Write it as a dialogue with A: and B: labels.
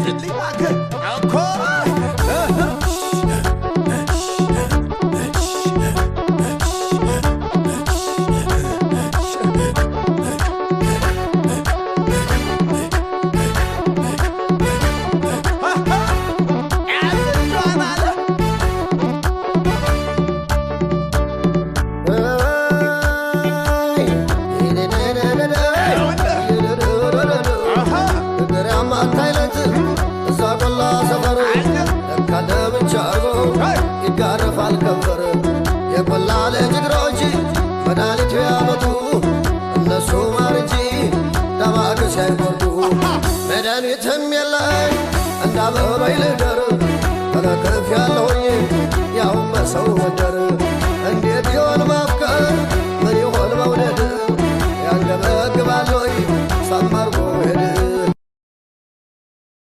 A: ያዝልኝ እባክህ እኮ። ያዝልኝ አለ።
B: እዛ ቆላ ሰፈር ለካ ለብቻ አርጎ ይጋረፋል ከንፈር። የቆላ ልጅ እግሮች መድኃኒት ቢያመጡ እነሱ ማር እንጂ ዳማከሴ አይቆርጡ። መድኃኒትም የለኝ እንዳበበኝ ልደር፣ ተለክፍ ያለሁኝ ያው በሰው መንደር። እንዴት ይሆን ማፍቀር? ምን ይሆን መውደድ? ያንገበገበኛል።